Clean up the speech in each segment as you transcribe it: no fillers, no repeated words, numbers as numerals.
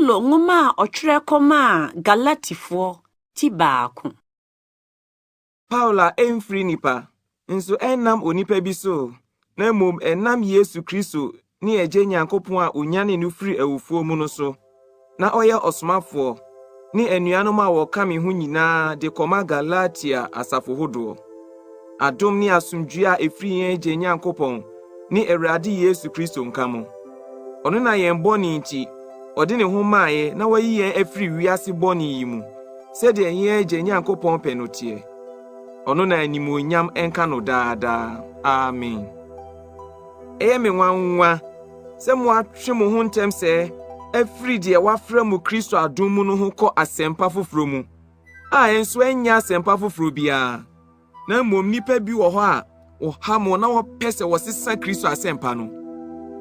Paulo nwoma a ɔtwerɛ kɔmaa Galatifoɔ ti baako. Paulo a ɛmfiri nnipa, nso ɛnnam onipa bi so, na mmom ɛnam Yesu Kristo ne Agya Nyankopɔn a onyanee no firii awufoɔ mu no so, na ɔyɛ ɔsomafoɔ, ne anuanom a wɔka me ho nyinaa de kɔma Galatia asafo hodoɔ. Adom ne asomdwoeɛ a ɛfiri yɛn Agya Nyankopɔn ne Awurade Yesu Kristo nka mo. Ɔno na yɛn bɔne nti, ɔde ne ho maeɛ na wayi yɛn afiri wiase bɔne yi mu, sɛdeɛ yɛn Agya Nyankopɔn pɛ no teɛ. Ɔno na animuonyam nka no daa daa. Amen. Ɛyɛ me nwanwa sɛ moatwe mo ho ntɛm sɛɛ afiri deɛ wɔafrɛ mo Kristo adom mu no ho kɔ asɛmpa foforɔ mu, a ɛnso ɛnyɛ asɛmpa foforɔ biara, na mmom nnipa bi wɔ hɔ a wɔha mo na wɔpɛ sɛ wɔsesa Kristo asɛmpa no.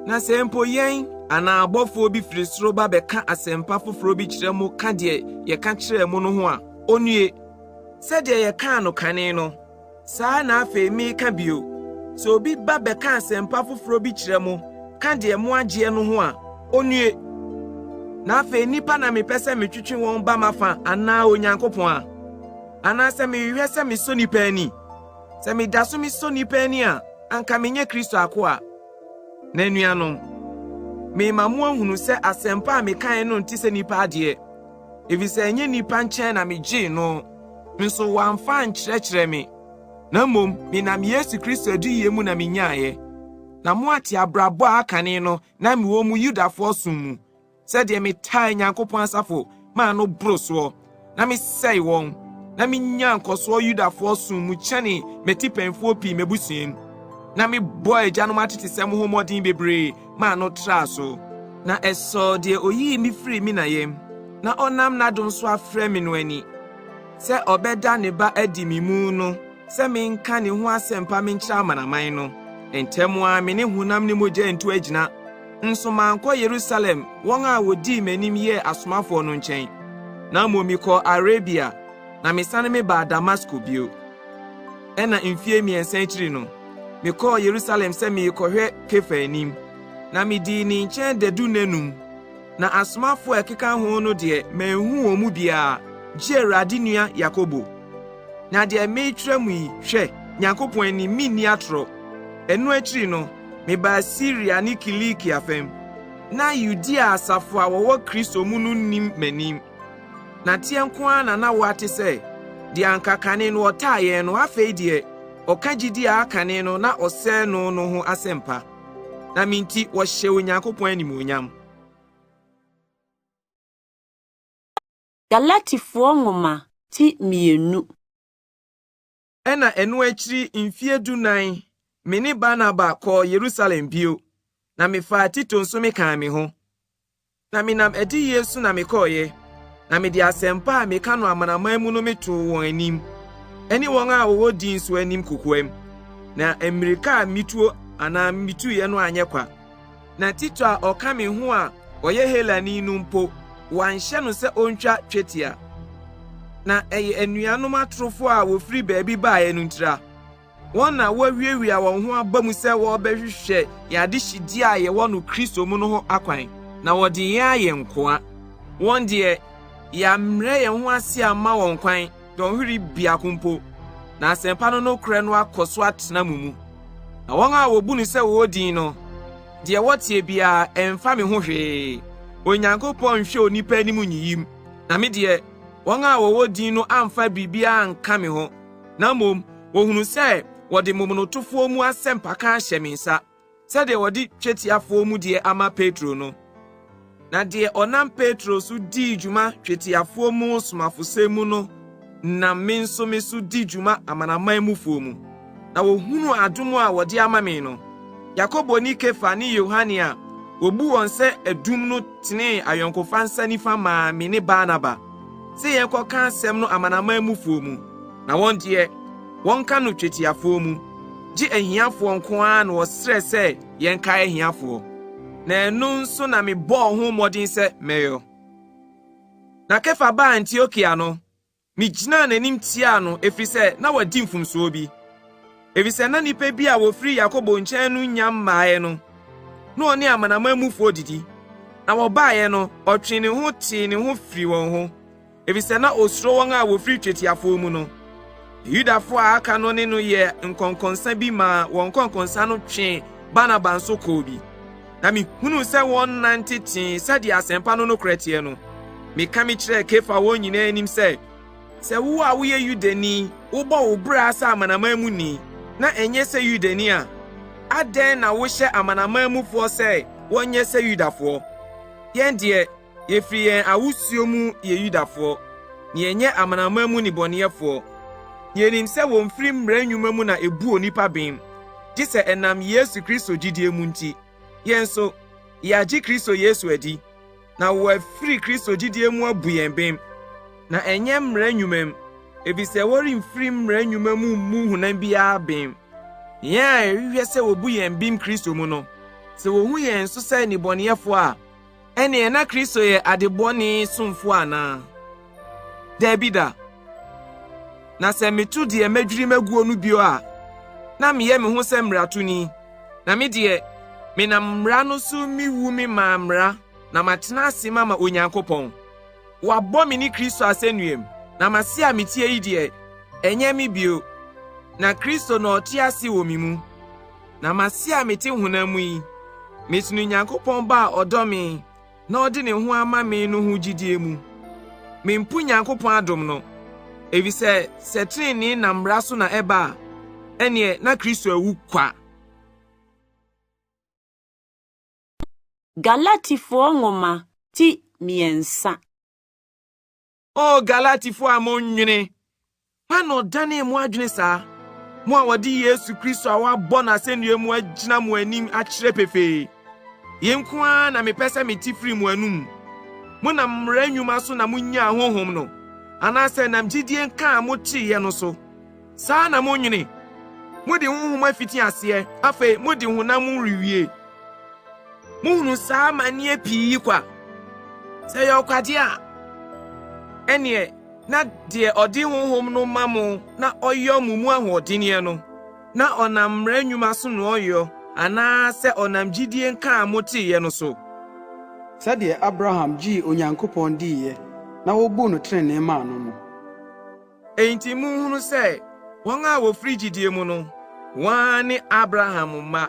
Na sɛ mpo yɛn anaa abɔfoɔ bi firi soro ba bɛka asɛmpa foforɔ bi kyerɛ mo ka deɛ yɛka kyerɛɛ mo no ho a, ɔnnue! Sɛdeɛ yɛkaa no kane no, Saa ara na afei mereka bio, sɛ obi ba bɛka asɛmpa foforɔ bi kyerɛ mo ka deɛ moagyeɛ no ho a, ɔnnue! Na afei nnipa na mepɛ sɛ metwetwe wɔn ba m'afa anaa Onyankopɔn a? Anaasɛ mehwehwɛ sɛ mesɔ nnipa ani? Sɛ meda so mesɔ nnipa ani a, anka menyɛ Kristo akoa. Na anuanom, merema moahunu sɛ asɛmpa a mekaeɛ no nte sɛ nnipa adeɛ. Efisɛ ɛnyɛ nnipa nkyɛn na migyee no, nso wɔamfa ankyerɛkyerɛ me, na mmom menam Yesu Kristo adiyie mu na minyaeɛ. Na moate abrabɔ a akane no na mewɔ mu Yudafoɔ som mu, sɛdeɛ metaa Nyankopɔn asafo maa no boro soɔ, na mesɛe wɔn, na minyaa nkɔsoɔ Yudafoɔ som mu kyɛnee m'atipɛnfoɔ pii m'abusua mu, na mebɔɔ agyanom atetesɛm ho mmɔden bebree maa no traa so. Na ɛsɔɔ deɛ ɔyii me firii me na yam, na ɔnam n'adom so afrɛ me no ani, sɛ ɔbɛda ne Ba adi me mu no sɛ menka ne ho asɛmpa menkyerɛ amanaman no. Ntɛm ara me ne honam ne mogya antu agyina, nso mankɔ Yerusalem wɔn a wɔdii m'anim yɛɛ asomafoɔ no nkyɛn, na mmom mekɔɔ Arabia, na mesane mebaa Damasko bio. Ɛnna mfeɛ mmiɛnsa akyiri no, mekɔɔ Yerusalem sɛ merekɔhwɛ Kefa anim, na medii ne nkyɛn dadu nnanum. Na asomafoɔ a ɛkeka ho no deɛ, manhu wɔn mu biara, gye Awurade nua Yakobo. Na deɛ meretwerɛ mo yi, hwɛ, Nyankopɔn anim, menni atorɔ. Ɛno akyiri no, mebaa Siria ne Kilikia fam. Ná Yudea asafo a wɔwɔ Kristo mu no nnim m'anim. Na teɛ nko ara na na wɔate sɛ, deɛ anka kane no ɔtaa yɛn no, afei deɛ ɔka gyidie a akane no na ɔsɛe no no ho asɛmpa. Na me nti wɔhyɛ Onyankopɔn animuonyam. Galatifoɔ nwoma ti mmienu. Ɛnna ɛno akyiri mfeɛ dunan me ne Barnaba kɔɔ Yerusalem bio, na mefaa Tito nso mekaa me ho. Na menam adiyie so na mekɔeɛ, na mede asɛmpa a meka no amanaman mu no metoo wɔn anim, ɛne wɔn a wɔwɔ din nso anim kokoam, na mmirika a mituo anaa mituiɛ no anyɛ kwa. Na Tito a ɔka me ho a ɔyɛ Helani no mpo, wɔanhyɛ no sɛ ontwa twetia. Na ɛyɛ anuanom atorofo a wɔfiri baabi baeɛ no ntira. Wɔn na wɔawiawia wɔn ho aba mu sɛ wɔrebɛhwehwɛ yɛn adehyedie a yɛwɔ no Kristo mu no ho akwan, na wɔde yɛn ayɛ nkoa. Wɔn deɛ, yɛammrɛ yɛn ho ase amma wɔn kwan dɔnhwere biako mpo, na asɛmpa no nokorɛ no akɔ so atena mo mu. Na wɔn a wɔbu no sɛ wɔwɔ din no, deɛ wɔteɛ biara, ɛmfa me ho hwee. Onyankopɔn nhwɛ onipa anim nyiyim, na me deɛ, wɔn a wɔwɔ din no amfa biribiara anka me ho. Na mmom wɔhunu sɛ wɔde momonotofoɔ mu asɛmpaka ahyɛ me nsa, sɛdeɛ wɔde twetiafoɔ mu deɛ ama Petro no. Na deɛ ɔnam Petro so dii dwuma twetiafoɔ mu somafosɛm mu no nam me nso me so di dwuma amanaman mufoɔ mu. Na wɔhunuu adom a wɔde ama me no, Yakobo ne Kefa ne Yohane a wɔbu wɔn sɛ adum no tenee ayɔnkofa nsa nifa maa me ne Barnaba, sɛ yɛnkɔka asɛm no amanaman mufoɔ mu, na wɔn deɛ, wɔnka no twetiafoɔ mu, gye ahiafoɔ nko ara na wɔsrɛ sɛ yɛnkae ahiafoɔ. Na ɛno nso na mebɔɔ ho mmɔden sɛ mɛyɔ. Na Kefa baa Antiokia no, Migyinaa n'anim tiaa no ɛfiri sɛ na wadi mfomsoɔ bi. Ɛfiri sɛ na nnipa bi a wɔfiri Yakobo nkyɛn no nnya mmaeɛ no, na ɔne amanaman mufoɔ didi. Na wɔbaeɛ no, ɔtwee ne ho tee ne ho firii wɔn ho, efisɛ na osuro wɔn a wɔfiri twetiafoɔ mu no. Yudafo a aka no ne no yɛɛ nkɔnkɔnsa bi maa wɔn nkɔnkɔnsa no twee Barnaba nso kɔɔ bi. Na mihunuu sɛ wɔnnante tee sɛdeɛ asɛmpa no nokorɛ teɛ no, meka mekyerɛɛ Kefa wɔn nyinaa anim sɛ, Sɛ wo a woyɛ Yudani wobɔ wo bra sɛ amanaman muni, na ɛnyɛ sɛ Yudani a, adɛn na wohyɛ amanaman mufoɔ sɛ wɔnyɛ sɛ Yudafoɔ? Yɛn deɛ, Yɛfiri yɛn awosuo mu yɛ Yudafoɔ, na yɛnyɛ amanaman mu nnebɔneyɛfoɔ. Yɛnim sɛ wɔmfiri mmara nnwuma mu na ɛbu onipa bem, gye sɛ ɛnam Yesu Kristo gyidie mu nti. Yɛn nso, yɛagye Kristo Yesu adi, na wɔafiri Kristo gyidie mu abu yɛn bem, na ɛnyɛ mmara nnwuma mu, ɛfiri sɛ wɔremfiri mmara nnwuma mu mmu honam biara bem. Yɛn a yɛhwehwɛ sɛ wɔbu yɛn bem Kristo mu no, sɛ wɔhu yɛn nso sɛ nnebɔneyɛfoɔ a, Ɛnneɛ na Kristo yɛ adebɔne somfoɔ anaa? Dabi da! Na sɛ meto deɛ madwiri maguo no bio a, na meyɛ me ho sɛ mmaratoni. Na me deɛ, menam mmara no so mewu memaa mmara na matena ase mama Onyankopɔn. Wɔabɔ me ne Kristo asɛnnuam, na m'ase a meteɛ yi deɛ, ɛnyɛ me bio, na Kristo na ɔte ase wɔ me mu. Na m'ase a mete honam mu yi, mesene Onyankopɔn Ba a ɔdɔ me na ɔde ne ho ama me no ho gyidie mu. Mempo Nyankopɔn adom no, efisɛ sɛ tenenee nam mmara so na ɛba a, ɛnneɛ na Kristo awu kwa. Galatifoɔ nwoma ti mmiɛnsa. O Galatifo a monnwene! Hwan na ɔdanee mo adwene saa? Mo a wɔde Yesu Kristo a wɔabɔ no asɛnnua mu agyina mo anim akyerɛ pefee. Yei nko ara na mepɛ sɛ mete firi mo anom. Monam mmara nnwuma so na monyaa Honhom no, anaasɛ ɛnam gyidie nka a moteeɛ no so? Saa na monnwene? Mode Honhom afiti aseɛ, afei mode honam rewie. Mohunu saa amanneɛ pii yi kwa? Sɛ ɛyɛ ɔkwadeɛ a, ɛnneɛ na deɛ ɔde Honhom no ma mo na ɔyɔ mo mu ahoɔdenneɛ no, na ɔnam mmara nnwuma so na ɔyɔ, anaasɛ ɔnam gyidie nka a moteeɛ no so? Sɛdeɛ Abraham gyee Onyankopɔn diiɛ na wɔbuu no tenenee maa no no. Enti monhunu sɛ wɔn a wɔfiri gyidie mu no, wɔn ara ne Abraham mma.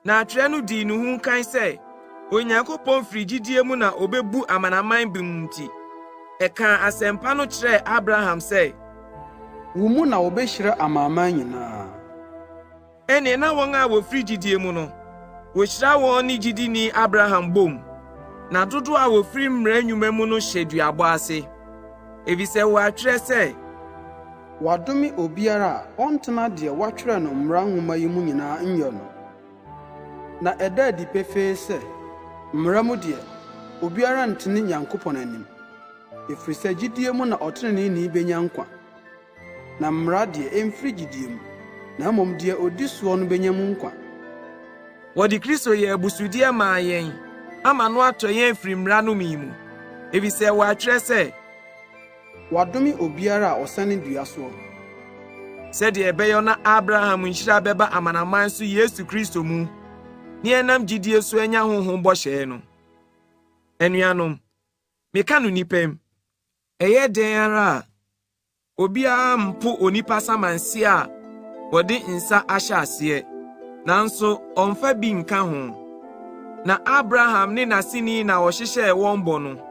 Na atwerɛ no dii ne ho kan sɛ Onyankopɔn firi gyidie mu na ɔbɛbu amanaman bem nti, ɛkaa asɛmpa no kyerɛɛ Abraham sɛ. Wo mu na wɔbɛhyira amanaman nyinaa. Ɛnneɛ na wɔn a wɔfiri gyidie mu no, wɔhyira wɔn ne gyidini Abraham bom, na dodoɔ a wɔfiri mmara nnwuma mu no hyɛ duabɔ ase, ɛfiri sɛ wɔatwerɛ sɛ. Wɔadome obiara a ɔntena deɛ wɔatwerɛ no mmara nwoma yi mu nyinaa nyɛ no. Na ɛda adi pefee sɛ, mmara mu deɛ, obiara ntene Nyankopɔn anim, ɛfiri sɛ gyidie mu na ɔteneneeni bɛnya nkwa. Na mmara deɛ, ɛmfiri gyidie mu, na mmom deɛ ɔdi soɔ no bɛnya mu nkwa. Wɔde Kristo yɛɛ abusudeɛ maa yɛn ama no atɔ yɛn afiri mmara nnome mu, ɛfiri sɛ wɔatwerɛ sɛ. Wɔadome obiara a ɔsɛne dua soɔ. Sɛdeɛ ɛbɛyɔ na Abraham nhyira bɛba amanaman so Yesu Kristo mu, na yɛnam gyidie so anya Honhom bɔhyɛ no. Anuanom, meka no nnipa mu, ɛyɛ dɛn ara a, obiara mpo onipa samanseɛ a wɔde nsa ahyɛ aseɛ, nanso ɔmfa bi nka ho. Na Abraham ne n'aseni na ɔhyehyɛɛ wɔn bɔ no.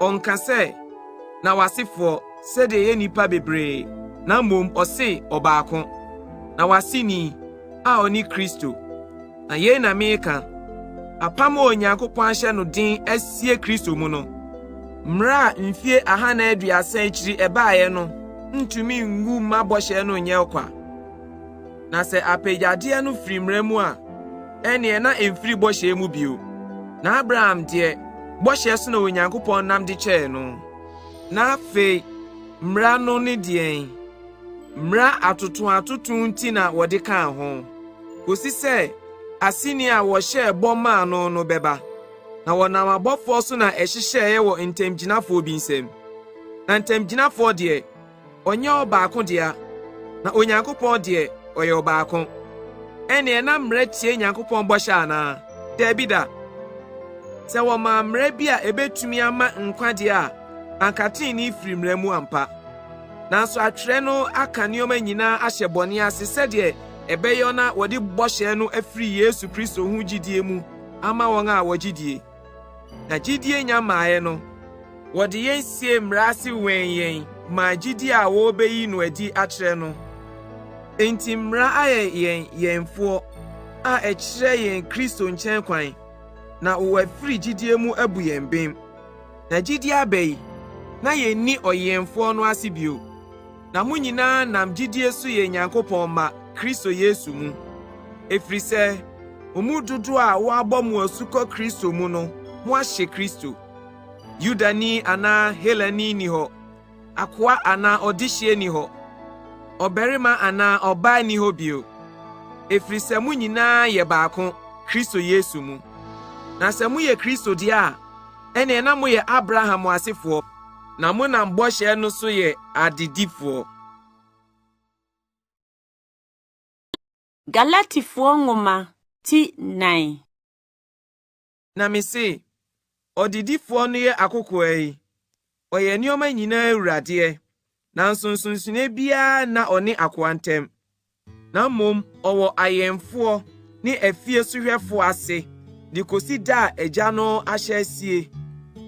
Ɔnka sɛ, Na w'asefoɔ, sɛdeɛ ɛyɛ nnipa bebree, na mmom ɔse ɔbaako, na w'aseni, a ɔne Kristo. Na yei na mereka, apam a Onyankopɔn ahyɛ no den asie Kristo mu no, mmara a mfie ahanan aduasa akyiri ɛbaeɛ no ntumi ngu mma bɔhyɛ no nyɛ ɔkwa. Na sɛ apɛgyadeɛ no firi mmara mu a, ɛnneɛ na ɛmfiri bɔhyɛ mu bio. Na Abraham deɛ, bɔhyɛ so na Onyankopɔn nam de kyɛɛ no. Na afei mmara no ne deɛn? Mmara atotoatoto nti na wɔde kaa ho, kɔsi sɛ aseni a wɔhyɛɛ bɔ maa no no bɛba. Na wɔnam abɔfoɔ so na ɛhyehyɛeɛ wɔ ntamgyinafoɔ bi nsam. Na ntamgyinafoɔ deɛ, ɔnyɛ ɔbaako dea, na Onyankopɔn deɛ, ɔyɛ ɔbaako. Ɛnneɛ na mmara tie Nyankopɔn bɔhyɛ anaa? Daabi da! Sɛ wɔmaa mmara bi a ebetumi ama nkwa deɛ a, anka trenee firi mmara mu ampa. Nanso atwerɛ no aka nneɛma nyinaa ahyɛ bɔne ase sɛdeɛ ɛbɛyɔ na wɔde bɔhyɛ no afiri Yesu Kristo ho gyidie mu ama wɔn a wɔgye die. Na gyidie nya mmaeɛ no, wɔde yɛn siee mmara ase wɛn yɛn maa gyidie a wɔrebɛyi no adi akyerɛ no. Enti mmara ayɛ yɛn yɛnfoɔ a ɛkyerɛ yɛn Kristo nkyɛn kwan, na wɔafiri gyidie mu abu yɛn bem. Na gyidie aba yi, na yɛnni ɔyɛnfoɔ no ase bio. Na mo nyinaa nam gyidie so yɛ Nyankopɔn mma, Kristo Yesu mu. Ɛfiri sɛ, mo mu dodoɔ a wɔabɔ mo asu kɔ Kristo mu no, moahyɛ Kristo. Yudani anaa Helani nni hɔ, akoa anaa ɔdehyeɛ nni hɔ, ɔbarima anaa ɔbaa nni hɔ bio, ɛfiri sɛ mo nyinaa yɛ baako, Kristo Yesu mu. Na sɛ moyɛ Kristo deɛ a, ɛnneɛ na moyɛ Abraham asefoɔ, na monam bɔhyɛ no so yɛ adedifoɔ. Galatifoɔ nwoma ti 4. Na mise, ɔdedifoɔ no yɛ akokoaa yi, ɔyɛ nneɛma nyinaa wura deɛ, nanso nsonsonoeɛ biara nna ɔne akoa ntam, na mmom ɔwɔ ayɛnfoɔ ne afie sohwɛfoɔ ase de kɔsi da a agya no ahyɛ asie.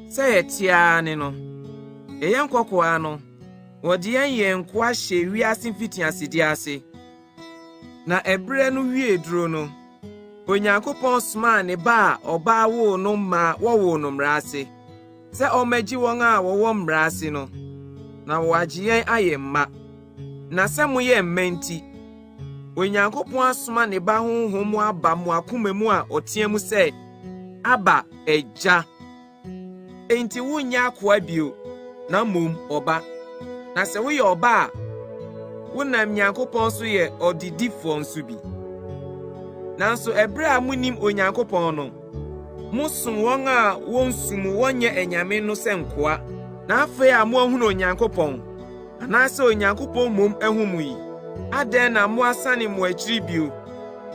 Sɛ yɛte ara ne no. Yɛyɛ nkɔkoaa no, wɔde yɛn yɛɛ nkoa hyɛɛ wiase mfitiasedeɛ ase. Na ɛberɛ no wiee duro no, Onyankopɔn somaa ne Ba a ɔbaa woo no maa wɔwoo no mmara ase, sɛ ɔmmɛgye wɔn a wɔwɔ mmara ase no, na wɔagye yɛn ayɛ mma. Na sɛ moyɛ mma nti, Onyankopɔn asoma ne Ba Honhom aba mo akoma mu a ɔteɛ mu sɛ, Abba, Agya! Enti wonyɛ akoa bio, na mmom ɔba. Na sɛ woyɛ ɔba a, wonam Nyankopɔn so yɛ ɔdedifoɔ nso bi. Nanso ɛberɛ a monnim Onyankopɔn no, mosom wɔn a wɔnsom wɔnyɛ anyame no sɛ nkoa. Na afei a moahunu Onyankopɔn, anaasɛ Onyankopɔn mmom ahu mo yi, adɛn na moasane mo akyiri bio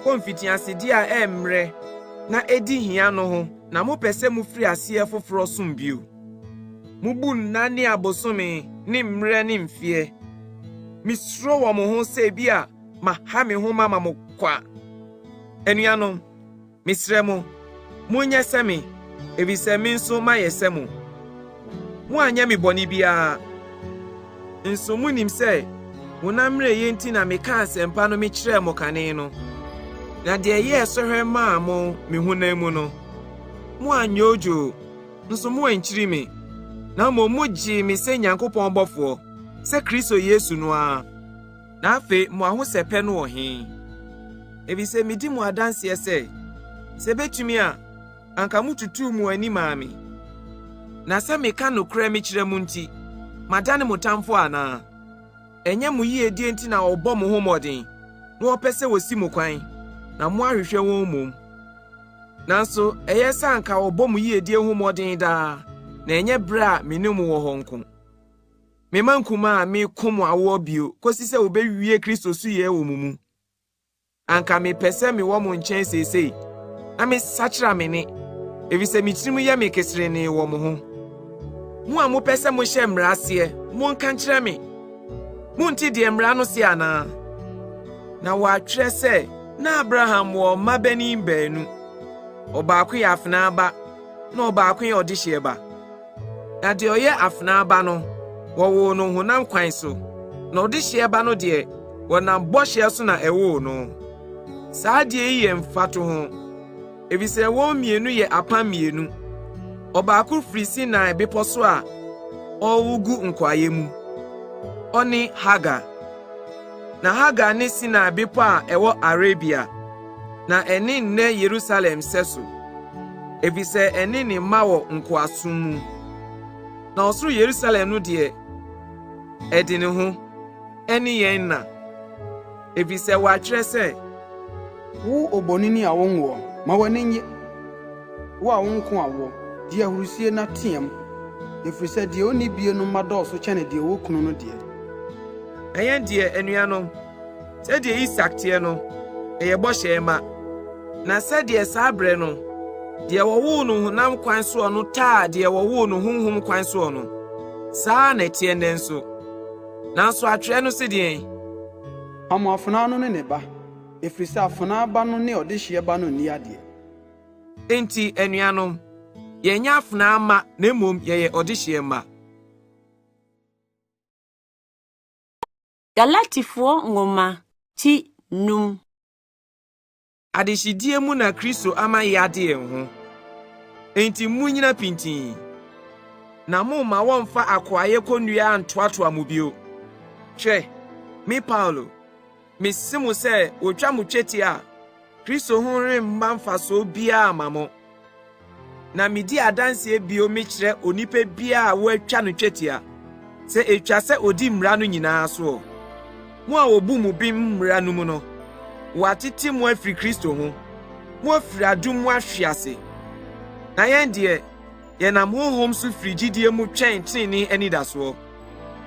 kɔ mfitiasedeɛ a ɛmmerɛ na ɛdi hia no ho na mopɛ sɛ mofiri aseɛ foforɔ som bio? Mobu nna ne abosome ne mmerɛ ne mfeɛ. Mesuro wɔ mo ho sɛ ebia maha me ho mama mo kwa. Anuanom, mesrɛ mo, monyɛ sɛ me, efisɛ me nso mayɛ sɛ mo. Moanyɛ me bɔne biara. Nso munim sɛ honam mmerɛyɛ nti na mekaa asɛmpa no mekyerɛɛ mo kane no. Na deɛ ɛyɛɛ sɔhwɛ maa mo me honam mu no, moannwoodwoo, nso moankyiri me, na mmom mogyee me sɛ Nyankopɔn bɔfoɔ, sɛ Kristo Yesu no ara. Na afei mo ahosɛpɛ no wɔ he? Efisɛ midi mo adanseɛ sɛ, sɛ ebetumi a, anka mututuu mo ani maa me. Na sɛ meka nokorɛ mekyerɛ mo nti, madane mo tamfo anaa? Ɛnyɛ mo yiedie nti na wɔbɔ mo ho mmɔden na wɔpɛ sɛ wɔsi mo kwan, na moahwehwɛ wɔn mmom. Nanso ɛyɛ sɛ anka wɔbɔ mo yiedie ho mmɔden daa, na ɛnyɛ berɛ a me ne mo wɔ hɔ nko. Me mma nkumaa, meko mo awoɔ bio kɔsi sɛ wɔbɛwie Kristo suyɛ wɔ mo mu. Anka mepɛ sɛ mewɔ mo nkyɛn seesei na mesakyera me nne, efisɛ me tirim yɛ me keserenee wɔ mo ho. Mo a mopɛ sɛ mohyɛ mmara aseɛ, monka nkyerɛ me. Monte deɛ mmara no se anaa? Na wɔatwerɛ sɛ na Abraham wɔ mmabanin baanu, ɔbaako yɛ afenaa ba na ɔbaako yɛ ɔdehyeɛ ba. Na deɛ ɔyɛ afenaa ba no, wɔwoo no honam kwan so, na ɔdehyeɛ ba no deɛ, wɔnam bɔhyɛ so na ɛwoo no. Saa adeɛ yi yɛ mfatoho, efisɛ wɔn mmienu yɛ apam mmienu. Ɔbaako firi Sinai bepɔ so a ɔrewo gu nkoayɛ mu. Ɔne Hagar. Na Hagar ne Sinai bepɔ a ɛwɔ Arabia, na ɛne nnɛ Yerusalem sɛso. Efisɛ ɛne ne mma wɔ nkoasom mu. Na ɔsoro Yerusalem no deɛ, ɛde ne ho, ɛne yɛn na. Efisɛ wɔatwerɛ sɛ. Wo obonini a wonwoɔ, ma w'ani nnye, Wo a wonko awoɔ, di ahurisie na team, ɛfiri sɛ deɛ ɔnni bie no mma dɔɔso kyɛne deɛ ɔwɔ kunu no deɛ. Na yɛn deɛ, anuanom, Sɛdeɛ Isak teɛ no, ɛyɛ bɔhyɛ mma. Na sɛdeɛ saa berɛ no, Deɛ wɔwoo no honam kwan soɔ no taa deɛ wɔwoo no honhom kwan soɔ no. Saa ara na ɛteɛ nnɛ nso. Nanso atwerɛ no se deɛn? Pam afenaa no ne ne ba, ɛfiri sɛ afenaa ba no ne ɔdehyeɛ ba no nni adeɛ. Enti, anuanom, yɛnyɛ afenaa mma na mmom yɛyɛ ɔdehyeɛ mma. Galatifoɔ nwoma ti num. Adehyedie mu na Kristo ama yɛade yɛn ho. Enti munnyina pintinn, na mommma wɔmmfa akoayɛ kɔnnua ntoatoa mo bio. Hwɛ, me Paulo, mise mo sɛ wotwa mo twetia a, Kristo ho remma mfasoɔ biara mma mo. Na midi adanseɛ bio mekyerɛ onipa biara a wɔatwa no twetia, sɛ etwa sɛ odi mmara no nyinaa soɔ. Mo a wɔbu mo bem mmara no mu no, wɔatete mo afiri Kristo ho, moafiri adom mu ahwe ase. Na yɛn deɛ, yɛnam Honhom so firi gyidie mu twɛn tenenee anidasoɔ.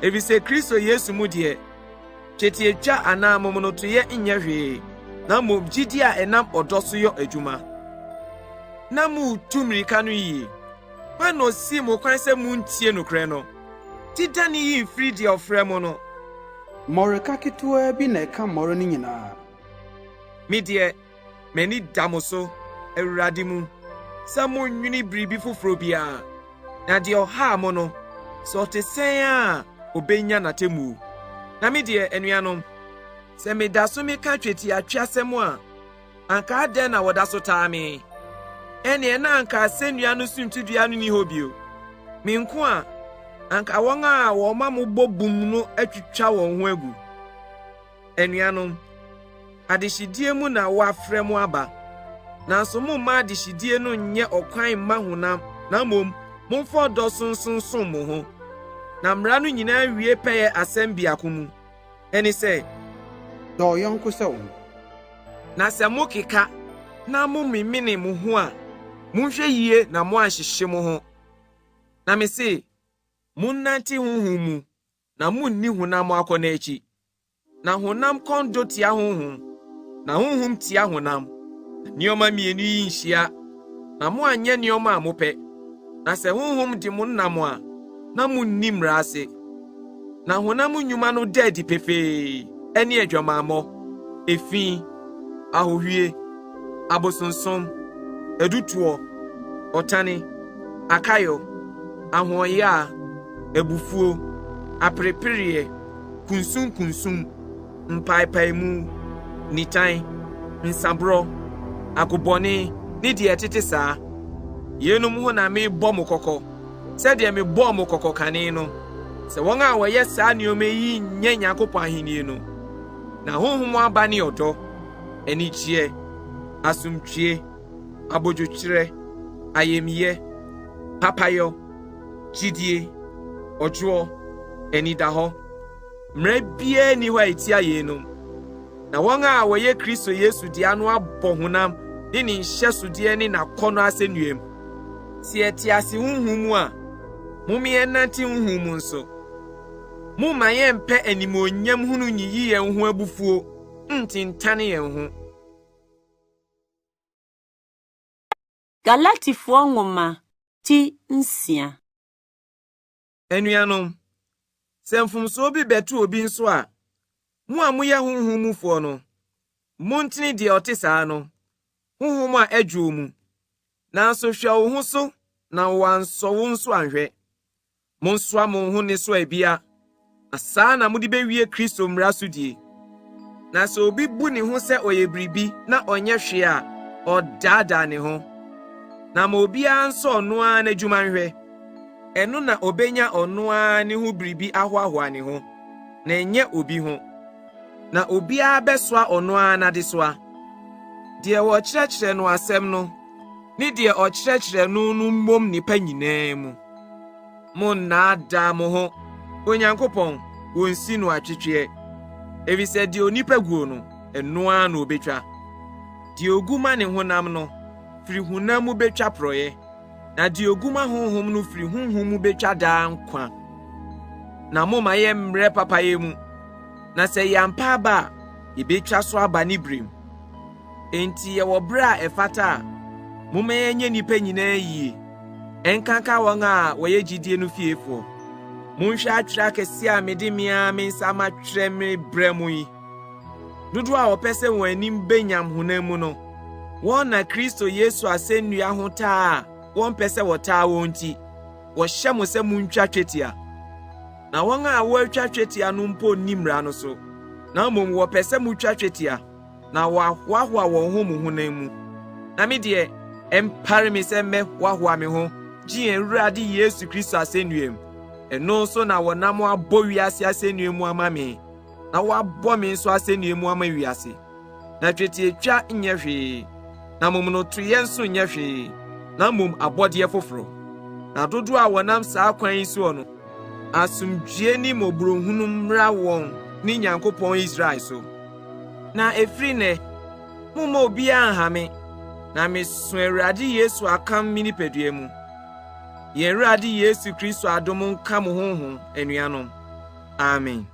Ɛfiri sɛ Kristo Yesu mu deɛ, Twetiatwa anaa momonotoyɛ nyɛ hwee, na mmom gyidi a ɛnam ɔdɔ so yɔ adwuma. Na moretu mmirika no yie. Hwan na ɔsii mo kwan sɛ montie nokorɛ no? Gyidane yi mfiri deɛ ɔfrɛ mo no. Mmɔreka ketewaa bi na ɛka mmɔre no nyinaa. Me deɛ, M'ani da mo so, Awurade mu, sɛ monnwene biribi foforɔ biara, na deɛ ɔhaa mo no, sɛ ɔte sɛn ara a, ɔbɛnya n'atemmuo. Na me deɛ, anuanom, sɛ meda so meka twetiatweasɛm a, anka adɛn na wɔda so taa me? Ɛnneɛ na anka asɛnnua no suntidua no nni hɔ bio. Me nko a, anka wɔn a wɔma mobɔ bum no atwitwa wɔn ho agu. Anuanom, adehyedie mu na wɔafrɛ mo aba, nanso momma adehyedie no nnyɛ ɔkwan mma honam, na mmom momfa ɔdɔ so nsonsom mo ho. Na mmara no nyinaa wie pɛyɛ asɛm biako mu, ɛne sɛ. Dɔ wo yɔnko sɛ wo ho. Na sɛ mokeka na momemene mo ho a, monhwɛ yie na moanhyehye mo ho. Na mese, monnante honhom mu, na munni honam akɔnnɔ akyi. Na honam kɔn dɔ tia honhom, na honhom tia honam. Na nneɛma mmienu yi nhyia, na moanyɛ nneɛma a mopɛ. Na sɛ honhom de mo nam a, na munni mmara ase. Na honam nnwuma no da adi pefee, ɛne adwamammɔ, efi, ahohwie, abosonsom, adutoɔ, ɔtane, akayɔ, ahoɔyaa, abufuo, aperepereɛ, kunsunkunsum, mpaepaemu, nitan, nsaborɔ, agobɔne, ne deɛ ɛtete saa. Yeinom ho na merebɔ mo kɔkɔ, sɛdeɛ mebɔɔ mo kɔkɔ kane no, sɛ wɔn a wɔyɛ saa nneɛma yi nnya Nyankopɔn ahennie no. Na Honhom aba ne ɔdɔ, anigyeɛ, asomdwoeɛ, abodwokyerɛ, ayamyɛ, papayɔ, gyidie, ɔdwoɔ, anidahɔ. Mmara biara nni hɔ a ɛtia yeinom. Na wɔn a wɔyɛ Kristo Yesu dea no abɔ honam ne ne nhyɛsodeɛ ne n'akɔnnɔ asɛnnuam. Sɛ yɛte ase honhom mu a, mom yɛnnante honhom mu nso. Momma yɛmmpɛ animuonyam hunu nyiyi yɛn ho abufuo ntentane yɛn ho. Galatifoɔ nwoma ti nsia. Anuanom, sɛ mfomsoɔ bi bɛto obi nso a, mo a moyɛ honhom mufoɔ no, montene deɛ ɔte saa no, honhom a ɛdwoɔ mu. Nanso hwɛ wo ho so na wɔansɔ wo nso anhwɛ. Monsoa mo ho nnesoa bia, na saa na mode bewie Kristo mmara so die. Na sɛ obi bu ne ho sɛ ɔyɛ biribi na ɔnyɛ hwee a, ɔdaadaa ne ho. Na ma obiara nsɔ ɔno ara n'adwuma nhwɛ. Ɛno na obenya ɔno ara ne ho biribi ahoahoa ne ho, na ɛnyɛ obi ho. Na obiara bɛsoa ɔno ara n'adesoa. Deɛ wɔkyerɛkyerɛ no asɛm no ne deɛ ɔkyerɛkyerɛ no no mmom nnepa nyinaa mu. Monnaadaa mo ho, Onyankopɔn, wɔnsi no atwetweɛ, efisɛ deɛ onipa guo no, ɛno ara na ɔbɛtwa. Deɛ ɔgu ma ne honam no, firi honam mu bɛtwa porɔeɛ, na deɛ ɔgu ma honhom no firi honhom mu bɛtwa daa nkwa. Na momma yɛmmrɛ papayɛ mu, na sɛ yɛampa aba a, yɛbɛtwa so aba ne berɛ mu. Enti yɛwɔ berɛ a ɛfata a. Momma yɛnyɛ nnipa nyinaa yie, ɛnkanka wɔn a wɔyɛ gyidie no fiefoɔ. Monhwɛ atwerɛ akɛseɛ a mede me ara me nsa matwerɛ merebrɛ mo yi. Dodoɔ a wɔpɛ sɛ wɔn anim bɛ nyam honam mu no, wɔn na Kristo Yesu asɛnnua ho taa a wɔmpɛ sɛ wɔtaa wɔn nti, wɔhyɛ mo sɛ muntwa twetia. Na wɔn a wɔatwa twetia no mpo nni mmara no so, na mmom wɔpɛ sɛ mutwa twetia, na wɔahoahoa wɔn ho mo honam mu. Na me deɛ, ɛmpare me sɛ mɛhoahoa me ho gye yɛn Awurade Yesu Kristo asɛnnua mu. Ɛno so na wɔnam abɔ wiase asɛnnua mu ama me, na wɔabɔ me nso asɛnnua mu ama wiase. Na twetiatwa nyɛ hwee, na momonotoyɛ nso nyɛ hwee, na mmom abɔdeɛ foforɔ. Na dodoɔ a wɔnam saa kwan yi soɔ no, asomdwie ne mmɔborɔhunu mmra wɔn ne Nyankopɔn Israel so. Na ɛfiri nnɛ, momma obiara nha me, na meso Awurade Yesu akam me nipadua mu. Yɛn Awurade Yesu Kristo adom nka mo honhom, anuanom. Amen.